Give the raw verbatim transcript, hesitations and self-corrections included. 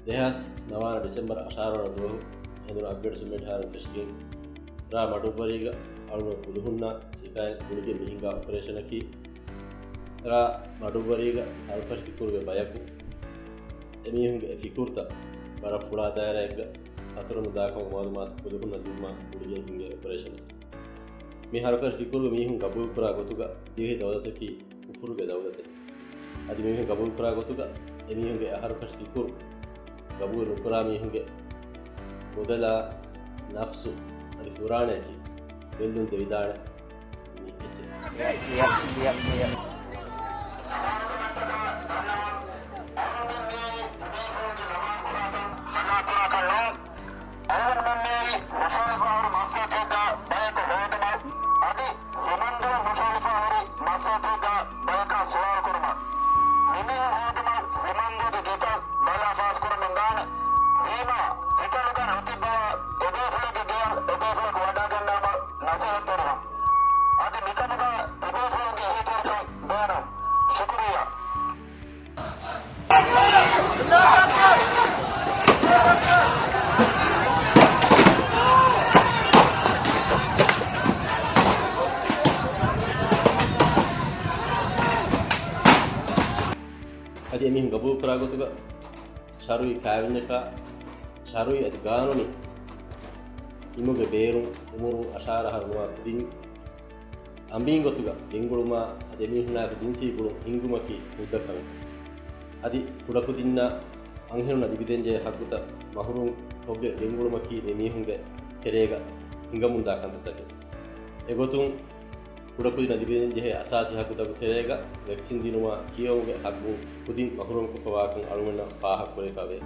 ދެހާސް ނަވާނަ ޑިސެމްބަރ އަށާރަ ވަނަ ދުވަހު ހެނދުނު އަގުގަޑި ސުމެޓް ހާރުން ފެށިގެން، ރާ މަޑުއްވަރީގަ އަޅުގަނޑު ފުލުހުންނާ ސިފައިން ގުޅިގެން މި ހިންގާ އޮޕަރޭޝަނަކީ، ރާ މަޑުއްވަރީގަ ހަރުކަށި ފިކުރުގެ ބަޔަކު އެމީހުންގެ އެ ފިކުރުތައް ވަރަށް ފުޅާ ދާއިރާއެއްގަ ފަތުރަމުން ދާކަމަށް މައުލޫމާތު ފުލުހުންނަށް ދިނުމާ ގުޅިގެން ހިންގޭ އޮޕަރޭޝަނެއް. މި ހަރުކަށި ފިކުރުގަ މީހުން ގަބޫލުކުރާ ގޮތުގަ ދިވެހި ދައުލަތަކީ ކުފުރުގެ ދައުލަތެއް. އަދި މީހުން ގަބޫލުކުރާ ގޮތުގަ އެމީހުންގެ އަހަރުކަށި ފިކުރު ގަބޫލު ނުކުރާ މީހުންގެ މުދަލާ ނަފްސު އަދި ފުރާނަޔަކީ ގެއްލުން ދެވިދާނެ މީހެއްޗެއް. އަހަރެން މިއީ ހުށަހެޅިފަހުރި މައްސަލަތަކުގަ ބަޔަކު ހޯދުމަށް އަދި ހިމަންދުއަށް ހުށަހެޅިފަހުރި މައްސަލަތަކުގަ ބަޔަކާ ސުވާލުކުރުމަށް. މިމީހުން ހޯދުމަށް ހިމަންދުގެ ގެތައް ބަލާ ފާސްކުރަމުން ދާނެ. ވީމާ، ތިތަނުގަ ނުތިއްބަވާ އެބޭފުޅެއްގެ ގެއަށް އެބޭފުޅަކު ވަޑާގަންނާމަ ނަސޭހަތްތެރިވަން. އަދި މިކަމުގަ އެބޭފުޅުންގެ އެހީތެރިކަން ބޭނުން. ޝުކުރިއްޔާ. އަދި އެމީހުން ގަބޫލުކުރާ ގޮތުގަ ޝަރުއީ ކާވެންޏަކާ، ޝަރުއީ އަދި ގާނޫނީ އިމުގެ ބޭރުން އުމުރުން އަށާރަ އަހަރު ނުވާ ކުދިން އަނބީން ގޮތުގަ ގެންގުޅުމާ އަދި އެމީހުންނާއެކު ޖިންސީ ގުޅުން ހިންގުމަކީ ހުއްދަ ކަމެއް. އަދި ކުޑަކުދިންނަށް އަންހެނުންނަށް ލިބިދޭންޖެހޭ ހައްގުތައް މަހުރޫމްކޮށްގެން ގެންގުޅުމަކީ މި މީހުންގެ ތެރޭގަ ހިނގަމުންދާ ކަންތައްތަކެއް. އެގޮތުން، ކުޑަކުދިންނަށް ލިބިދޭންޖެހޭ އަސާސީ ހައްގުތަކުގެ ތެރޭގަ ވެކްސިން ދިނުމާ ކިޔެވުމުގެ ހައްގުން ކުދިން މަހުރޫމްކޮށްފަވާކަން އަޅުގަނޑަށް ފާހަގަކުރެވިފަ ވޭ.